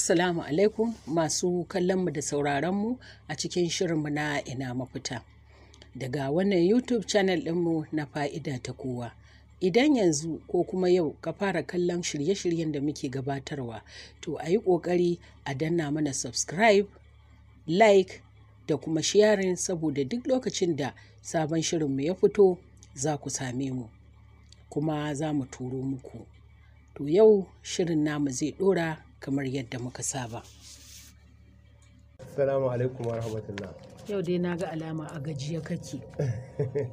Assalamu alaikum masu kallonmu da sauraronmu a cikin shirinmu na Ina Mafita. Daga wannan YouTube channel ɗinmu na Fa'ida ta Kowa. Idan yanzu ko kuma yau ka fara kallon shirye-shiryen da muke gabatarwa, to a yi ƙoƙari a danna mana subscribe, like da kuma sharing saboda duk lokacin da sabon shirinmu ya fito za ku same mu, kuma za mu turo muku. To yau shirin namu zai ɗora kamar yadda muka saba. Assalamu alaikum wa rahmatullah. Yau dai na ga alama a gajiya kake.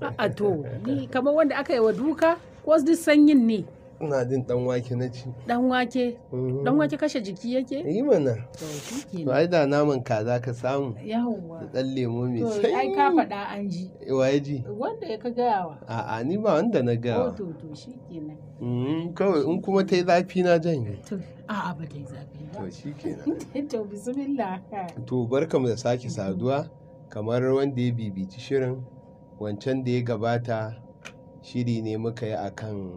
A'a to, ni kamar wanda aka yi wa duka ko duk sanyin ne? Ina jin dan wake na ci. Dan wake? Dan wake kashe jiki yake? Yi mana. To shi To ai da naman kaza ka samu. Yawwa. Da ɗan lemo mai To sanyi. ai ka faɗa an ji. Waye ji? Wanda ya ka gayawa. A'a, ni ba wanda na Oh gaya. to shi kenan. Kawai in kuma ta yi zafi na janye. To a'a, ba ta yi zafi ba. To shi kenan. To bismillah. To barkamu da sake saduwa, kamar wanda ya bibici shirin wancan da ya gabata, shiri ne muka yi akan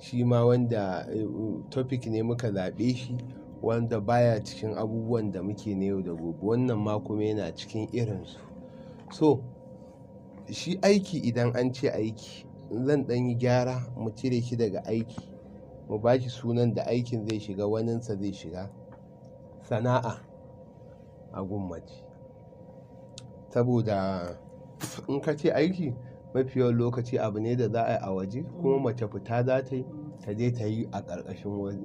shi ma wanda topic ne muka zaɓe shi wanda baya cikin abubuwan da muke na yau da gobe, wannan ma kuma yana cikin irinsu. So shi aiki, idan an ce aiki, zan ɗan yi gyara, mu cire shi daga aiki, mu ba shi sunan da aikin zai shiga, waninsa zai shiga, sana'a a gun mace. Saboda in ka ce aiki, mafi yawan lokaci abu ne da za a yi a waje, kuma mace fita za ta yi ta je ta yi a ƙarƙashin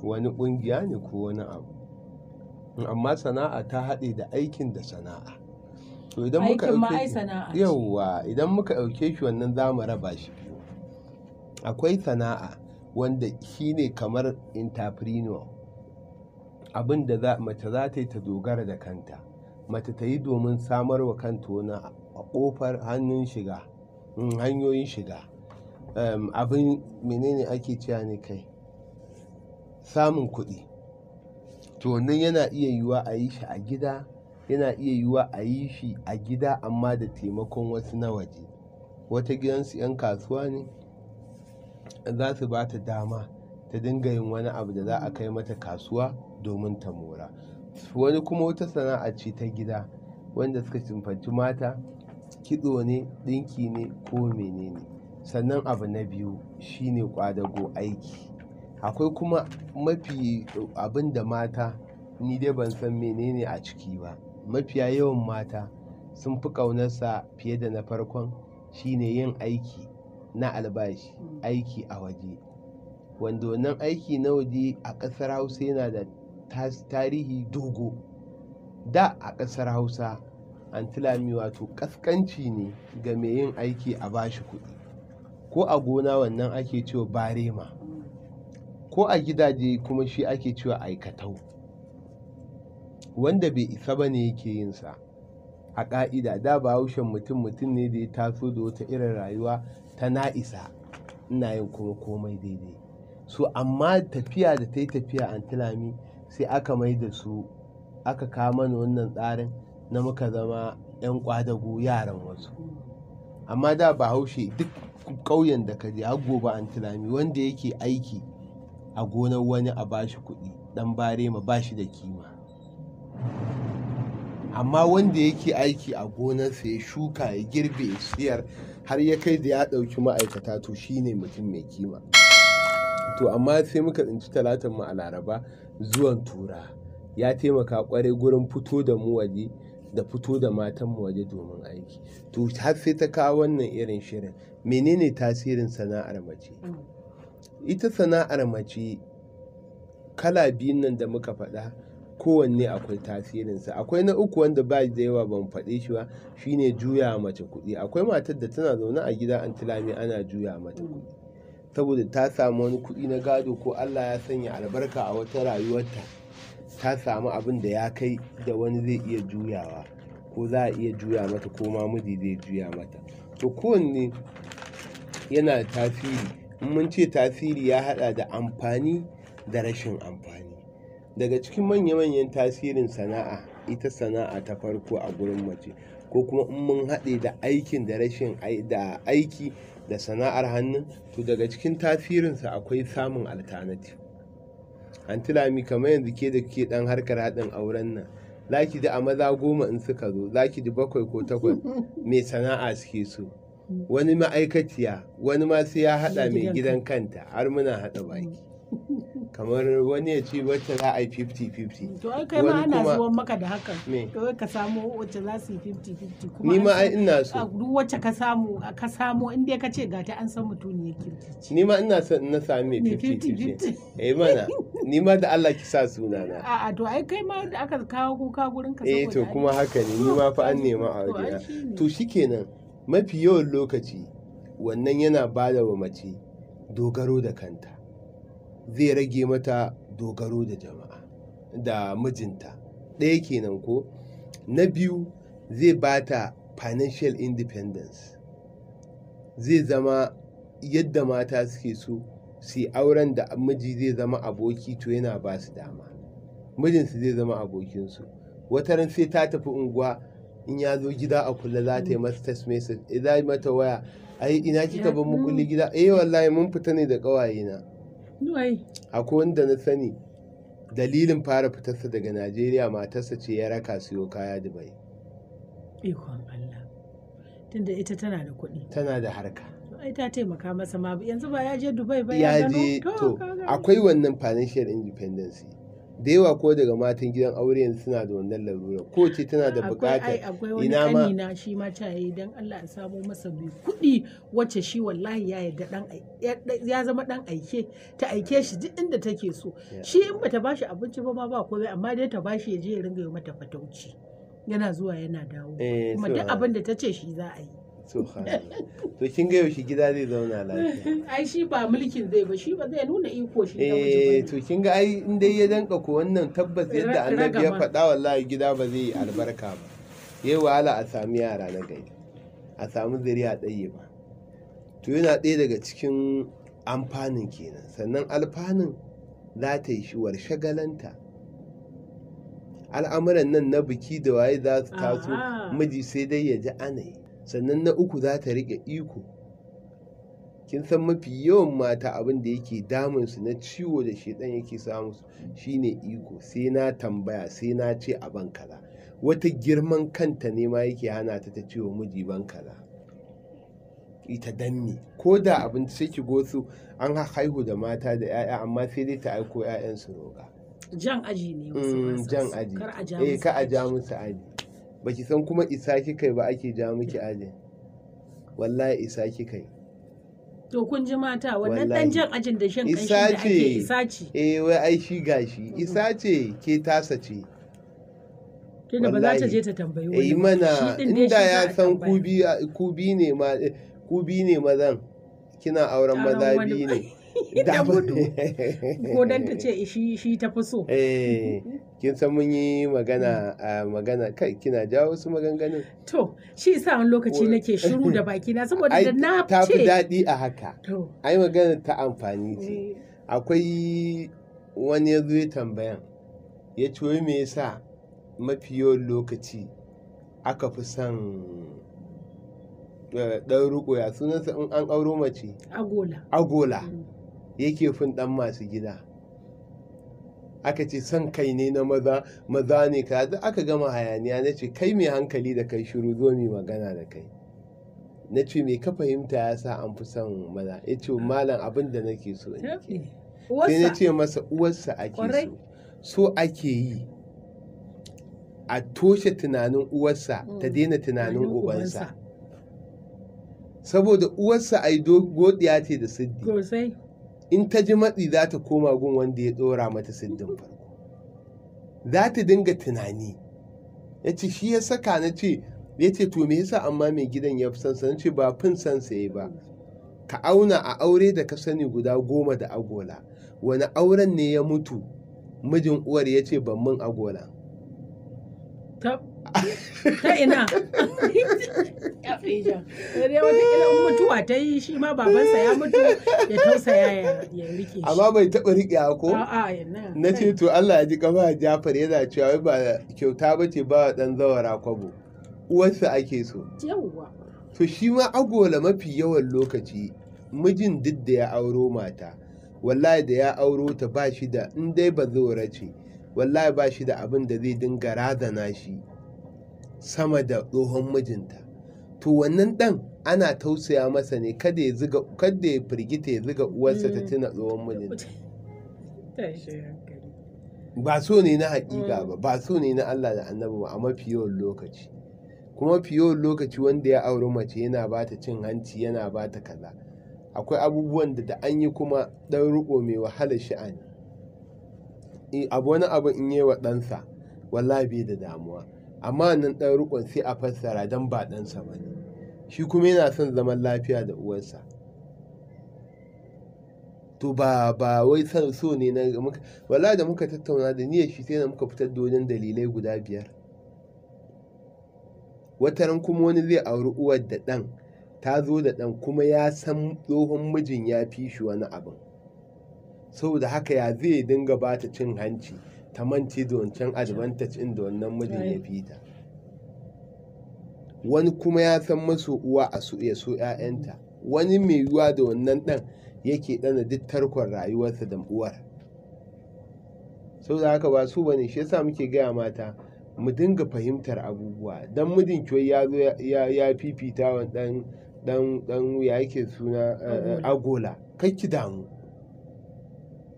wani ƙungiya ne ko wani abu. Amma sana'a ta haɗe da aikin da sana'a. To idan muka Aikin ma ɗauke ai shi, sana'a ce. Yauwa, idan muka ɗauke shi wannan, za mu raba shi biyu. Akwai sana'a wanda shi ne kamar entrepreneur, abin da mace za ta yi ta dogara da kanta, mace ta yi domin samar wa kanta wani a ƙofar hannun shiga, hanyoyin shiga, abin menene ake cewa ne kai, samun kuɗi. To wannan yana iya yiwuwa a yi shi a gida, yana iya yiwuwa a yi shi a gida amma da taimakon wasu na waje. Wata gidansu 'yan kasuwa ne, za su ba ta dama ta dinga yin wani abu da za a kai mata kasuwa domin ta mora. Wani kuma wata sana'a ce ta gida wanda suka simfanci mata, kitso ne, ɗinki ne ko menene. Sannan abu na biyu shine ƙwadago, aiki. Akwai kuma mafi abin da mata, ni dai ban san menene a ciki ba, mafiya yawan mata sun fi ƙaunarsa fiye da na farkon, shine yin aiki na albashi, aiki a waje. Wanda wannan aiki na waje a ƙasar Hausa yana da tarihi dogo. Da a ƙasar Hausa, Anty Lami, wato ƙasƙanci ne ga mai yin aiki a bashi kuɗi. Ko a gona wannan ake cewa barema. Ko a gidaje kuma shi ake cewa aikatau. Wanda bai isa ba ne yake yin sa. A ƙa'ida da Bahaushen mutum mutum ne da ya taso da wata irin rayuwa ta na isa, ina yin kuma komai daidai. So amma tafiya da ta yi tafiya, Anty Lami, sai aka mai da su, aka kawo mana wannan tsarin na muka zama 'yan ƙwadago, yaran wasu. Amma da Bahaushe duk ƙauyen da ka je har gobe, Anty Lami, wanda yake aiki a gonar wani a bashi kuɗi, ɗan barema, ba shi da kima. Amma wanda yake aiki a gonarsa, ya shuka, ya girbe, ya siyar, har ya kai da ya ɗauki ma'aikata, to shi ne mutum mai kima. To amma sai muka tsinci talatan mu a Laraba, zuwan Turawa ya taimaka ƙwarai gurin fito da mu waje da fito da matan mu waje domin aiki. To har sai ta kawo wannan irin shirin. Menene tasirin sana'ar mace? Ita sana'ar mace kala biyun nan da muka faɗa, kowanne akwai tasirinsa. Akwai na uku wanda ba da yawa ban faɗe shi ba, shine juya mace kuɗi. Akwai matar da tana zaune a gida, Anty Lami, ana juya mata kuɗi. Saboda ta samu wani kuɗi na gado ko Allah ya sanya albarka a wata rayuwarta. Ta samu abin da ya kai da wani zai iya juyawa ko za a iya juya mata ko ma miji zai juya mata. To kowanne yana da tasiri. In mun ce tasiri, ya haɗa da amfani da rashin amfani. Daga cikin manya manyan tasirin sana'a, ita sana'a ta farko a gurin mace, ko kuma in mun haɗe da aikin da rashin da aiki da sana'ar hannu, to daga cikin tasirinsa akwai samun alternative. Anti Lami, kamar yanzu ke da ke dan harkar haɗin auren nan, za ki ji a maza 10 in suka zo, za ki ji 7 ko 8 mai sana'a suke so, wani ma'aikaciya, wani ma sai ya haɗa mai gidan kanta, har muna haɗa baki. Kamar wani ya ce wacce za a yi 50-50. To ai kai ma Wani ana kuma- zuwan maka da hakan. Me? To ka samu wacce za su yi 50-50 kuma Ni an ma ai san- ina so. a duk wacce ka samu in dai ka ce ga ta an san mutuniyar kirki ce. Ni ma ina son in na sami mai Mai 50-50. 50-50. Eh mana, ni ma da Allah ki sa sunana. A'a, to ai kai ma da aka kawo kuka gurin ka Eh, to saboda kuma haka ne, ni ma fa an nema a To ai wajena. shine. To shikenan, mafi yawan lokaci wannan yana bada wa mace dogaro da kanta, zai rage mata dogaro da jama'a da mijinta. Ɗaya kenan ko. Na biyu, zai bata financial independence. Zai zama yadda mata suke so su yi auren da miji zai zama aboki, to yana ba su dama mijinsu zai zama abokinsu. Wata ran sai ta tafi unguwa, in ya zo gida a kula za ta yi masa text message, za yi mata waya, "Ai ina kika bar mu kulli gida?" "Eh wallahi mun fita ne da ƙawayena." Wai. Akwai wanda na sani, dalilin fara fitarsa daga Najeriya matarsa ce ya raka siyo kaya Dubai. Ikon Allah. Tunda ita tana da kuɗi. Tana da harka. To ai ta taimaka masa ma, yanzu ba ya je Dubai ba ya Ya gano. je. To ka gani. akwai wannan financial independence da yawa, ko daga matan gidan aure yanzu suna da wannan larura, ko ce tana da Akwai ai bukatar akwai wani ina ma kanina, shi ma ta yi dan Allah a samo masa mai kuɗi wacce shi wallahi ya yarda dan ya zama dan aike, ta aike shi duk inda take so. Shi in bata bashi abinci ba ma ba komai, amma dai ta bashi ya je ya ringa yi mata fatauci, yana zuwa yana dawo, kuma duk abin da ta ce shi za a yi. Subhanallah. To kin ga yaushe gida zai zauna lafiya? Ai shi ba mulkin zai ba, shi ba zai nuna iko shi namiji Eh, bane. to kin ga ai in dai ya danka ko wannan, tabbas yadda annabi ya Ragama. faɗa, wallahi gida ba zai yi albarka ba, yayi wahala a sami yara na gari, a samu zuriya ɗaya ba. To yana ɗaya daga cikin amfanin kenan. Sannan alfanun, za ta yi shiwar shagalanta, al'amuran nan na biki da waye za su taso, miji sai dai ya ji ana yi. Sannan na uku, za ta riƙe iko. Kin san mafi yawan mata abin da yake damun su na ciwo da shedan yake samu su shine iko, sai na tambaya, sai na ce a ban kaza. Wata girman kanta ne ma yake hana ta ta ce wa miji ban kaza. Ita danne ko da abinci, sai ki gosu an haihu da mata da 'ya'ya, amma sai dai ta aiko 'ya'yan su roƙa. Jan aji ne wasu ba sa Jan so. aji. Kar a ja Eh, musu ka a ja aji. musu aji. Baki san kuma isa kika yi ba ake ja miki aji. Wallahi isa kika yi. To kun ji mata, wannan Wallahi. dan jan ajin da shan kanshin Isa da ake ce. isa ce. Eh, wai ai shi gashi isa ce, ke tasa ce. Tunda ba za ta Wallahi. je ta tambayi wani Eh ba. mana, Shi din dai inda shi za ya a san tambaya. ku bi ne ma, ku bi ne mazan, kina auren Auren maza wani biyu ne. Da gudu. Ko dan ta ce shi shi ta fi so. Eh, kin san mun yi magana a magana kai, kina jawo wasu maganganun. To shi yasa wani lokaci nake shiru da bakina saboda Ai da na ta fi ce. daɗi a haka. To. Ai magana ta amfani ce. Akwai wani ya zo ya tambayan, ya ce wai me yasa mafi yawan lokaci aka fi son ɗan riƙo, ya sunansa in an auro mace? Agola. Agola yake fin ɗan masu gida. Aka ce son kai ne na maza, maza ne ka duk aka gama hayaniya. Na ce kai mai hankali da kai shiru, zo mu magana da kai. Na ce me ka fahimta ya sa an fi son maza? Ya ce malam, abin da nake so in yi kenan. Sai na Uwarsa. ce masa uwarsa ake Kwarai. so. So ake yi a toshe tunanin uwarsa ta daina tunanin ubansa, saboda uwarsa ai godiya ce da siddi. Sosai. In ta ji matsi za ta koma gun wanda ya ɗora mata siddin farko, za ta dinga tunani. Ya ce shi ya saka. Na ce, ya ce to me yasa amma mai gidan ya fi son sa? Na ce ba fin son sa ya ba. Ka auna a aure da ka sani guda 10 da agola, wani auren ne ya mutu mijin uwar ya ce ban mun agola? Ta ina? Ya fi ja. Sai dai wataƙila in mutuwa ta yi, shi ma babansa ya mutu, ya tausaya ya rike shi. Amma bai taɓa riƙe ko. A'a, ina. Na ce to Allah ya ji kama Jafar yana cewa wai ba kyauta ba ce ba wa ɗan zawara kwabo, uwarsa ake so. Yawwa. To shi ma agola mafi yawan lokaci mijin duk da ya auro mata Wallahi da ya auro ta ba shi da, in dai ba zora ce, wallahi ba shi da abin da zai dinga razana shi sama da tsohon mijinta. To wannan ɗan ana tausaya masa ne kada ya ziga, kada ya firgita ya ziga uwarsa ta tuna tsohon mijinta. Ba so ne na haƙiƙa ba, ba so ne na Allah da Annabi ba a mafi yawan lokaci. Kuma mafi yawan lokaci wanda ya auri mace yana ba ta cin hanci, yana ba ta kaza. Akwai abubuwan da an yi kuma ɗan riƙo mai wahalar sha'ani. Abu wani abu in yi wa ɗansa wallahi bai da damuwa, amma wannan ɗan riƙon sai a fassara don ba ɗansa ba ne. Shi kuma yana son zaman lafiya da uwarsa. To ba wai son so ne na muka, wallahi da muka tattauna da niyyar shi sai da muka fitar da wajen dalilai guda 5. Wataran kuma wani zai auri uwar da ɗan, ta zo da ɗan kuma ya san tsohon mijin ya fi shi wani abin. Saboda haka ya zai dinga ba ta cin hanci ta mance da wancan advantage ɗin da wannan mijin ya fi ta. Wani kuma ya san maso uwa a so ya so 'ya'yanta. Wani mai yiwuwa da wannan ɗan yake ɗana duk tarkon rayuwarsa da uwar. Saboda haka ba su bane, shi yasa muke gaya mata mu dinga fahimtar abubuwa. Dan mijinki wai ya zo ya fifita wa ɗan ɗan ya yake suna agola, kar ki damu.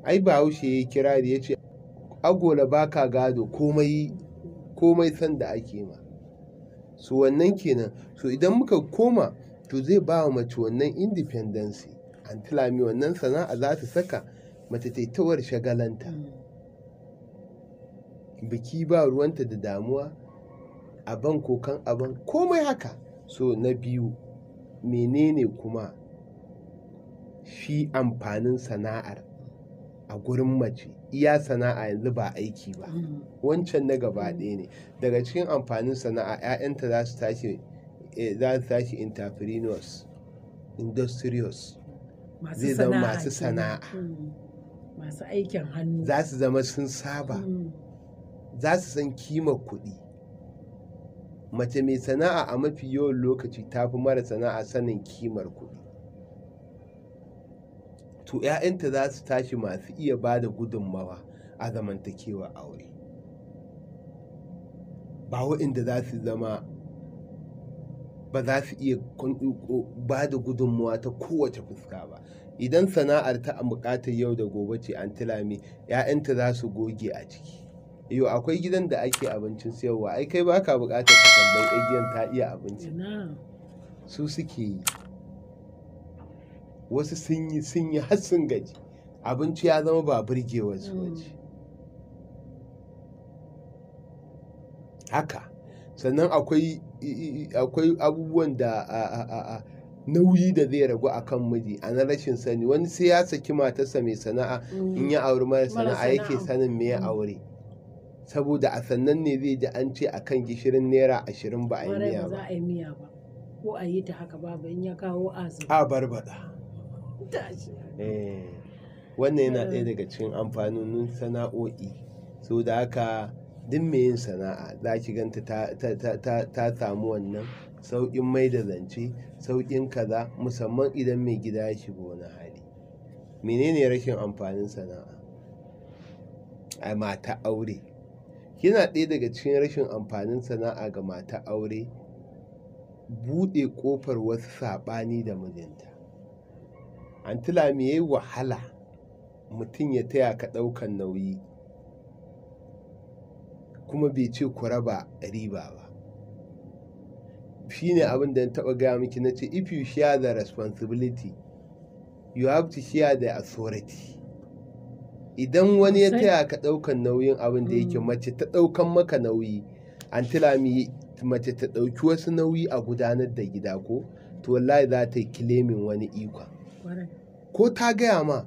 Ai Bahaushe ya yi kirari ya ce agola baka gado komai komai san da ake ma. So wannan kenan. So idan muka koma to zai ba wa mace wannan independency. Anty Lami wannan sana'a za ta saka mace ta yi tawar shagalanta. Biki ba ruwanta da damuwa, aban kokan aban komai haka. So na biyu, menene kuma shi amfanin sana'ar a gurin mace? Iya sana'a yanzu ba aiki ba. Wancan na gaba ɗaya ne. Daga cikin amfanin sana'a, 'ya'yanta za su tashi, za su tashi entrepreneurs, industrious. Zai zama masu sana'a. Masu aikin hannu. Za su zama sun saba. Za su san kimar kuɗi. Mace mai sana'a a mafi yawan lokaci ta fi mara sana'a sanin kimar kuɗi. To 'ya'yanta za su tashi masu iya ba da gudummawa a zamantakewar aure. Ba waɗanda za su zama ba za su iya ba da gudummawa ta kowace fuska ba. Idan sana'ar ta a buƙatar yau da gobe ce, Anty Lami, 'ya'yanta za su goge a ciki. Yo, akwai gidan da ake abincin siyarwa, ai kai baka buƙatar ka tambayi 'yar gidan ta iya abinci. Su suke yi. Wasu sun yi har sun gaji. Abinci ya zama ba burgewar su bace. Haka. Sannan akwai abubuwan da nauyi da zai ragu a kan miji a na rashin sani. Wani sai ya saki matarsa mai sana'a, in ya auri mara sana'a yake sanin me ya aure. Saboda a sannan ne zai ji an ce a kan gishirin naira 20 ba a yi miya ba. Ba za a yi miya ba. Ko a yi ta haka babu in ya kawo azumi. A barbaɗa. Wannan yana ɗaya daga cikin amfanonin sana'o'i. Saboda haka duk mai yin sana'a za ki ganta ta samu wannan sauƙin mai da zance, sauƙin kaza, musamman idan mai gida ya shiga wani hali. Menene rashin amfanin sana'a? A mata aure. Yana ɗaya daga cikin rashin amfanin sana'a ga mata aure, buɗe ƙofar wasu saɓani da mijinta. Anty Lami, yayi wahala mutum ya taya ka ɗaukan nauyi kuma bai ce ku raba riba ba. Shi ne abin da na taɓa gaya miki, na ce if you share the responsibility, you have to share the authority. Idan wani ya taya ka ɗaukan nauyin abin da yake mace ta ɗaukan maka nauyi, Anty Lami, mace ta ɗauki wasu nauyi a gudanar da gida ko, to wallahi za ta yi claiming wani ikon. Ko ta gaya ma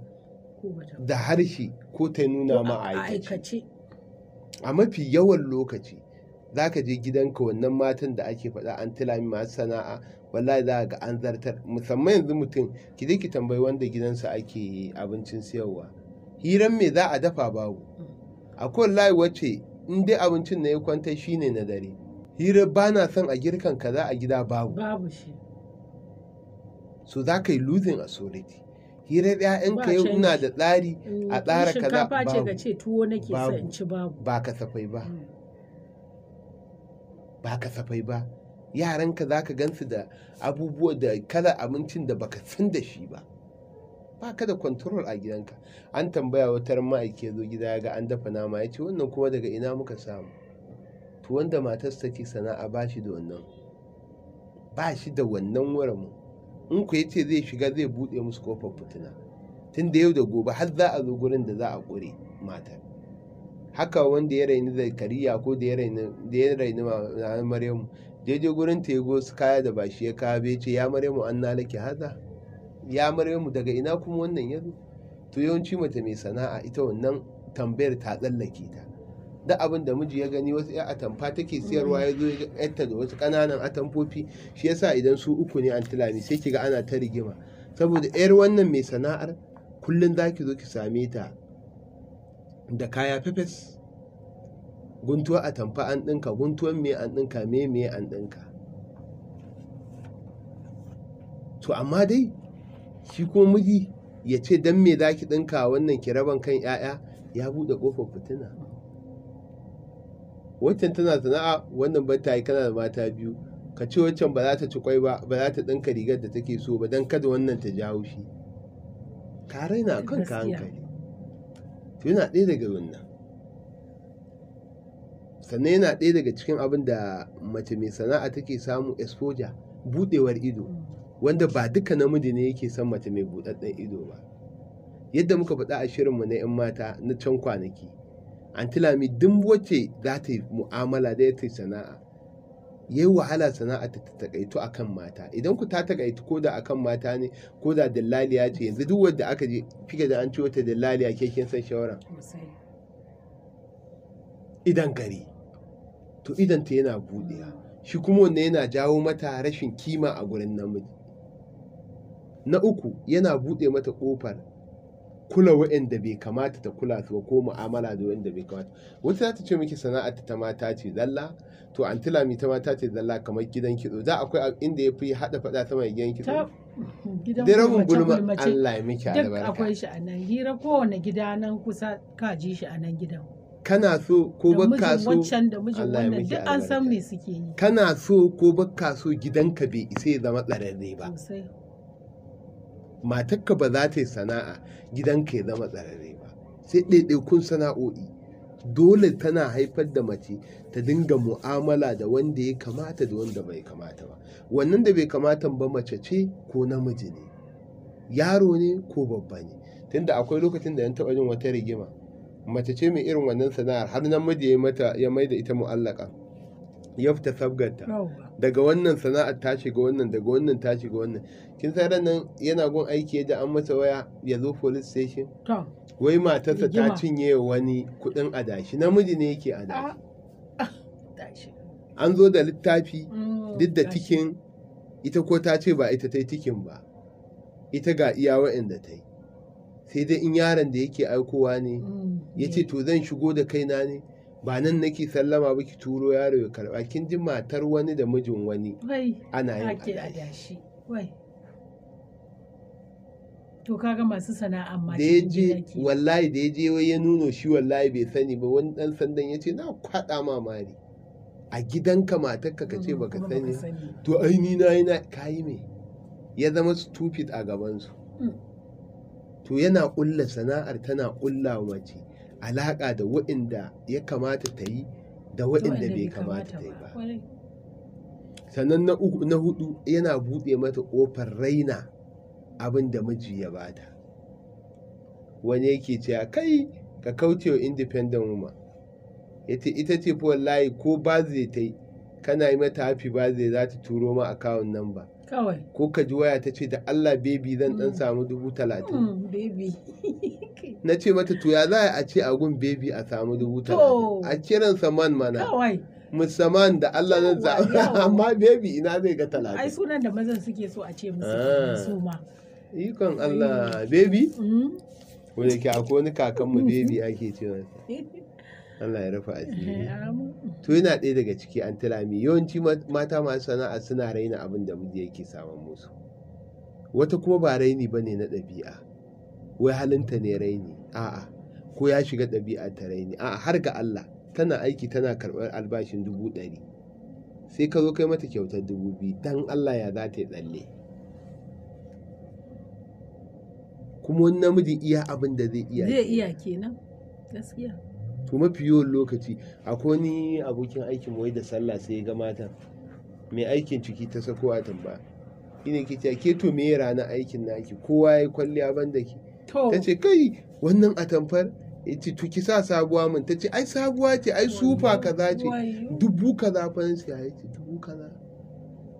da harshe ko ta nuna ma a aikace. A mafi yawan lokaci za ka je gidanka wannan matan da ake faɗa Anty Lami masu sana'a, wallahi za ga an zartar. Musamman yanzu mutum ki je ki tambayi wanda gidansa ake abincin siyarwa. Hiran me za a dafa babu. Akwai wallahi wacce in dai abincin na ya kwanta shine na dare. Hira ba na son a girkan kaza a gida babu. Babu shi. So za ka yi losing authority. Hirar 'ya'yanka Ba yau ina canji. da tsari a tsara kaza, Shinkafa ce babu. ka ce tuwo nake son Babu. in ci, babu. Ba kasafai ba. Ba kasafai ba. Yaranka za ka gansu da abubuwa da kala abincin da baka san da shi ba. Ba ka da control a gidanka. An tambaya wata ran ma'aiki ya zo gida ya ga an dafa nama, ya ce wannan kuma daga ina muka samu? To wanda matarsa take sana'a ba shi da wannan, ba shi da wannan waramin. In ku ya ce zai shiga, zai buɗe musu kofar fitina, tun da yau da gobe har za a zo gurin da za a ƙure matar. Haka wanda ya raini Zakariya ko da ya raini na Maryamu, daidai gurin ta ya wasu kaya da ba shi ya kawo ba, ya ce ya Maryamu, an na laki haza? Ya Maryamu, daga ina kuma wannan ya zo? To yawanci mace mai sana'a ita wannan tambayar ta tsallake ta. Duk abin da miji ya gani, wasu ya atamfa take siyarwa, ya zo ya ga yarta da wasu ƙananan atamfofi. Shi yasa idan su uku ne, an tilami, sai kiga ana ta rigima, saboda yar wannan mai sana'ar kullum za ki zo ki same ta da kaya fefes, guntuwa atamfa an ɗinka, guntuwan me an ɗinka, me me an ɗinka. To amma dai shi kuma miji ya ce dan me za ki ɗinka wannan, ki raban kan 'ya'ya, ya buɗe ƙofar fitina. Waccan tana sana'a, wannan ba ta yi. Kana da mata biyu, ka ce waccan ba za ta ci kwai ba, ba za ta ɗinka rigar da take so ba, don kada wannan ta ji haushi, ka raina kanka hankali. To yana ɗaya daga wannan. Sannan yana ɗaya daga cikin abin da mace mai sana'a take samu, exposure, buɗewar ido, wanda ba duka namiji ne yake son mace mai buɗaɗɗen ido ba. Yadda muka faɗa a shirinmu na 'yan mata na can kwanaki, Anti Lami, duk wacce za ta yi mu'amala da ta yi sana'a, yayi wahala sana'a ta takaitu akan mata. Idan ku ta takaitu ko da akan mata ne, ko da dillaliya ce, yanzu duk wanda aka je fike da an ce wata dillaliya, ke kin san shawaran idan gari, to idan ta yana buɗewa. Shi kuma wannan yana jawo mata rashin kima a gurin namiji. Na uku, yana buɗe mata ƙofar kula waɗanda bai kamata ta kula su ba, ko mu'amala da waɗanda bai kamata. Wata za ta ce miki sana'ar ta mata ce zalla. To Anti Lami, ta mata ce zalla kamar gidan kitso, za akwai inda ya fi haɗa faɗa sama da gidan kitso? Gidan Dai rabin gulma. gulmace. Allah ya miki Duk albarka. akwai shi a nan. Hira kowane gida nan kusa ka ji shi a nan gidan. Kana so ko Da baka mijin so, waccan da mijin Allah ya wannan, miki duk an san albarka. me suke yi. Kana so ko baka so, gidanka bai isa ya zama tsararre ba. Sosai. Matarka ba za ta yi sana'a gidanka ya zama tsararre ba, sai ɗaiɗaikun sana'o'i. Dole tana haifar da mace ta dinga mu'amala da wanda ya kamata da wanda bai kamata ba. Wannan da bai kamata ba, mace ce ko namiji ne, yaro ne ko babba ne. Tunda akwai lokacin da an taɓa jin wata rigima, mace ce mai irin wannan sana'ar, har namiji ya mata, ya mai da ita mu'allaka, ya fita sabgarta. Daga wannan sana'ar ta shiga wannan, daga wannan ta shiga wannan. Kin san ran nan yana gun aiki yadda an masa waya ya zo police station, wai matarsa ta Rigima. cinye wani kuɗin adashi. Namiji ne yake adashi. Tashi. An zo da littafi, duk da tashi. tikin ita ko ta ce ba ita ta yi tikin ba, ita ga iya wa'anda ta yi, sai dai in yaron da yake aikowa ne. Ya ce to zan shigo da kaina ne, ba nan nake sallama ba, ki turo yaro ya karba. Kin ji matar wani da mijin wani Wai ana yin ake adashi. Adashi. Wai. To kaga masu sana'a ma Da ya cikin je, gida ke. wallahi da ya je wai ya nuno shi wallahi bai sani ba. Wani dan sandan ya ce na kwaɗa ma mari a gidanka, matarka ka ce baka Kuma sani ba. sani. To ai ni na yi na kayi me, ya zama stupid a gabansu. To yana ƙulla sana'ar, tana ƙulla wa mace alaƙa da waɗanda ya kamata ta yi da waɗanda bai kamata ta yi ba. Kwarai. Sannan na uku, na hudu, yana buɗe mata ƙofar raina abin da miji ya bata. Wani yake cewa kai ka kauce wa independent woman, yace ita ce fa wallahi ko birthday ta yi, kana yi mata happy birthday, za ta turo ma account number. Kawai. Ko ka ji waya ta ce da Allah baby, zan dan samu 30,000. Baby. Na ce mata to ya za a ce a gun baby a samu 30,000? A kiransa man mana. Kawai. Musamman da Allah zan Yawwa, samu. yawwa. Amma baby ina zai ga Ai 30? sunan da mazan suke so a ce musu Ah. kenan su ma. Ikon Allah, baby. Wanda ke akwai wani kakanmu baby ake ce masa. Allah ya rufa asiri. Amin. To yana ɗaya daga ciki, Anti Lami, yawanci mata masu sana'a suna raina abin da miji yake samun musu. Wata kuma ba raini ba ne, na ɗabi'a. Wai halinta ne raini, a'a, ko ya shiga ɗabi'a ta raini, a'a, har ga Allah tana aiki tana karɓar albashin 100,000, sai ka zo kai mata kyautar 2,000, dan Allah ya za ta yi tsalle? Kuma wani namijin iya abin da zai iya Zai iya kenan gaskiya. To mafi yawan lokaci akwai wani abokin aikin wai da sallah sai ya ga matan mai aikin ciki ta sako a tamba, ina ke cewa ke to me ranar aikin naki, kowa ya yi kwalliya banda ki. To Ta ce kai wannan atamfar, ya ce to ki sa sabuwa mun, ta ce ai sabuwa ce, ai sufa kaza ce, Wayo. 5,000 fa na siya. Ya ce 5,000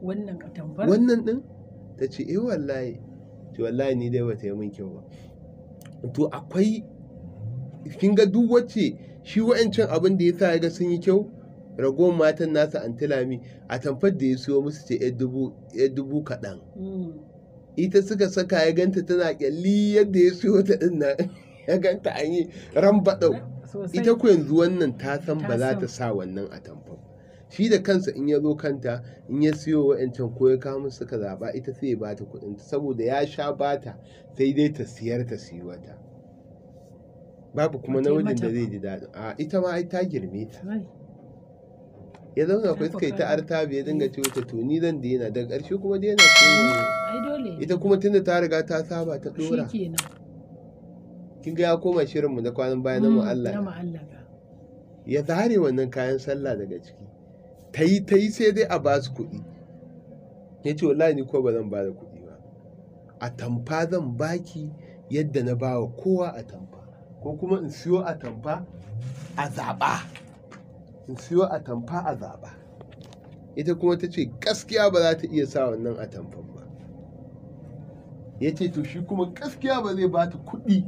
Wannan atamfar wannan din? Ta ce eh wallahi. Ce wallahi ni dai bata yi min kyau ba. To akwai kin ga duk wacce shi wa'ancan abin da ya sa ya ga sun yi kyau, ragowar matan nasa antilami a tamfar da ya siyo musu ce yar dubu kaɗan. Ita suka saka ya ganta tana kyalli yadda ya siyo ta din nan, ya ganta an yi rambaɗau. Ita ku yanzu wannan ta san ba za ta sa wannan atamfar. Shi da kansa in ya zo kanta in ya siyo wa'ancan ko ya kawo musu suka zaɓa, ita sai ya bata kuɗin ta, saboda ya sha bata sai dai ta siyar ta siyi wata. Babu kuma namijin da zai ji daɗin. A ita ma ai ta girme ta. Ya zauna akwai suka yi ta artabi ya dinga ce wata to ni zan daina, daga ƙarshe kuma daina siyo. Ita kuma tunda ta riga ta saba ta ɗora. Kin ga ya koma shirinmu na kwanan baya na mu'allaka. Ya zare wannan kayan sallah daga ciki. Ta yi sai dai a ba su kuɗi. Ya ce wallahi ni ko ba zan ba da kuɗi ba. Atamfa zan baki yadda na ba wa kowa atamfa. Ko kuma in siyo atamfa a zaɓa. In siyo atamfa a zaɓa. Ita kuma ta ce gaskiya ba za ta iya sa wannan atamfan ba. Ya ce to shi kuma gaskiya ba zai ba ta kuɗi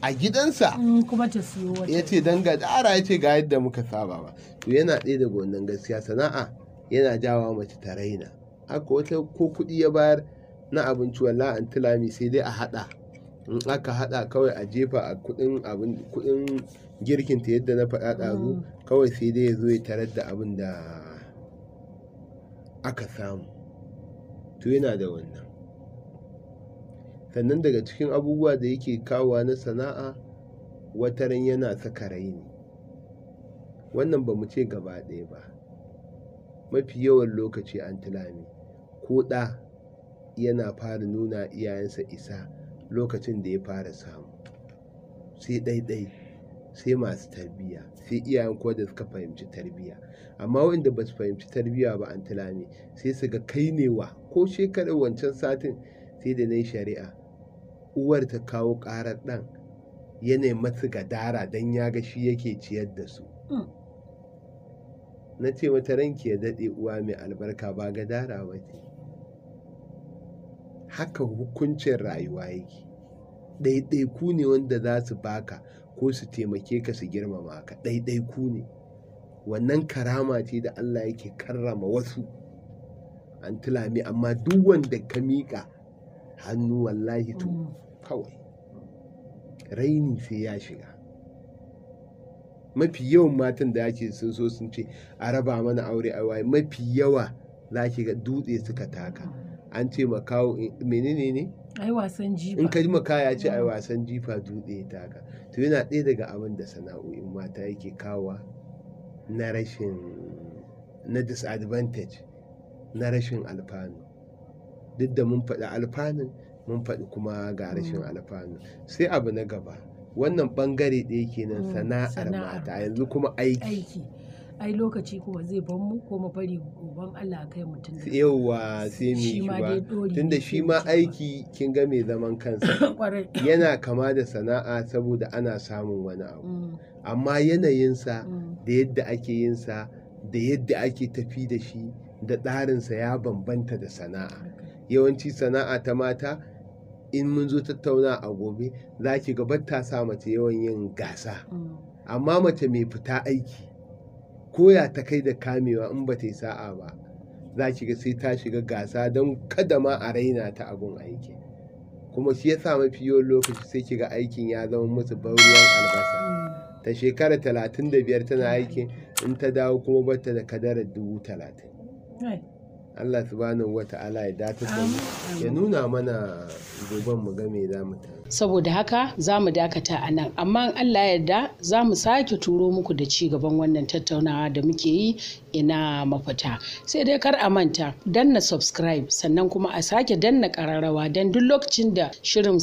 a gidansa. Kuma ta siyo wata. Ya ce don gadara, ya ce ga yadda muka saba ba. To yana ɗaya daga wannan gaskiya sana'a yana jawa mace ta raina. Haka wata ko kuɗi ya bayar na abinci wallahi an tilami sai dai a haɗa. In aka haɗa kawai a jefa a kuɗin abin kuɗin girkin ta yadda na faɗa ɗazu, kawai sai dai ya zo ya tarar da abin da aka samu. To yana da wannan. Sannan daga cikin abubuwa da yake kawowa na sana'a, wataran yana saka raini. Wannan ba mu ce gaba ɗaya ba. Mafi yawan lokaci an tilami ko ɗa yana fara nuna iyayensa isa lokacin da ya fara samu. Sai ɗaiɗai, sai masu tarbiyya, sai iyayen ko da suka fahimci tarbiyya. Amma waɗanda ba su fahimci tarbiyya ba an tilami sai su ga kai ne wa ko shekarar wancan satin sai da na yi shari'a, uwar ta kawo ƙarar ɗan yana masu gadara don ya ga shi yake ciyar da su. Na ce mata ranki ya daɗe uwa mai albarka, ba gadara ba ce. Haka hukuncin rayuwa yake. Ɗaiɗaiku ne wanda za su baka ko su taimake ka su girmama ka. Ɗaiɗaiku ne. Wannan karama ce da Allah yake karrama wasu an tilami, amma duk wanda ka miƙa hannu wallahi to kawai raini sai ya shiga. Mafi yawan matan da ake sun so sun ce a raba mana aure a waye, mafi yawa za ki ga dutse suka taka. An ce makawo menene ne? Ai wasan jifa. In ka ji makawa ya ce ai wasan jifa dutse ya taka. To yana ɗaya daga abin da sana'o'in mata yake kawowa na rashin, na disadvantage, na rashin alfanu. Duk da mun faɗi alfanun, mun faɗi kuma ga rashin alfanu. Sai abu na gaba, wannan ɓangare ɗaya kenan sana'ar mata, yanzu kuma aiki. Ai lokaci kuma zai ban mu ko mu bari goban Allah kai mutum. Yauwa sai mu yi ba. Tunda shi ma aiki kin ga mai zaman kansa. Yana kama da sana'a saboda ana samun wani abu. Amma yanayinsa da yadda ake yinsa da yadda ake tafi da shi da tsarinsa ya bambanta da sana'a. Yawanci sana'a ta mata in mun zo tattauna a gobe za ki ga batta sa mace yawan yin gasa. Amma mace mai fita aiki koya ta kai da kamewa in ba ta yi sa'a ba za ki ga sai ta shiga gasa don kada ma a raina ta abun aiki. Kuma shi ya sa mafi yawan lokaci sai ki ga aikin ya zama musu ban ruwan albasa. Ta shekara 35 tana aikin, in ta dawo kuma batta da kadarar 30,000. Allah subhanahu wata'ala ya datar da mu, ya nuna mana goben mu ga me za mu ta. Saboda haka za mu dakata a nan, amma in Allah ya yarda za mu sake turo muku da ci gaban wannan tattaunawa da muke yi ina mafita. Sai dai kar a manta danna subscribe, sannan kuma a sake danna kararrawa don duk lokacin da shirin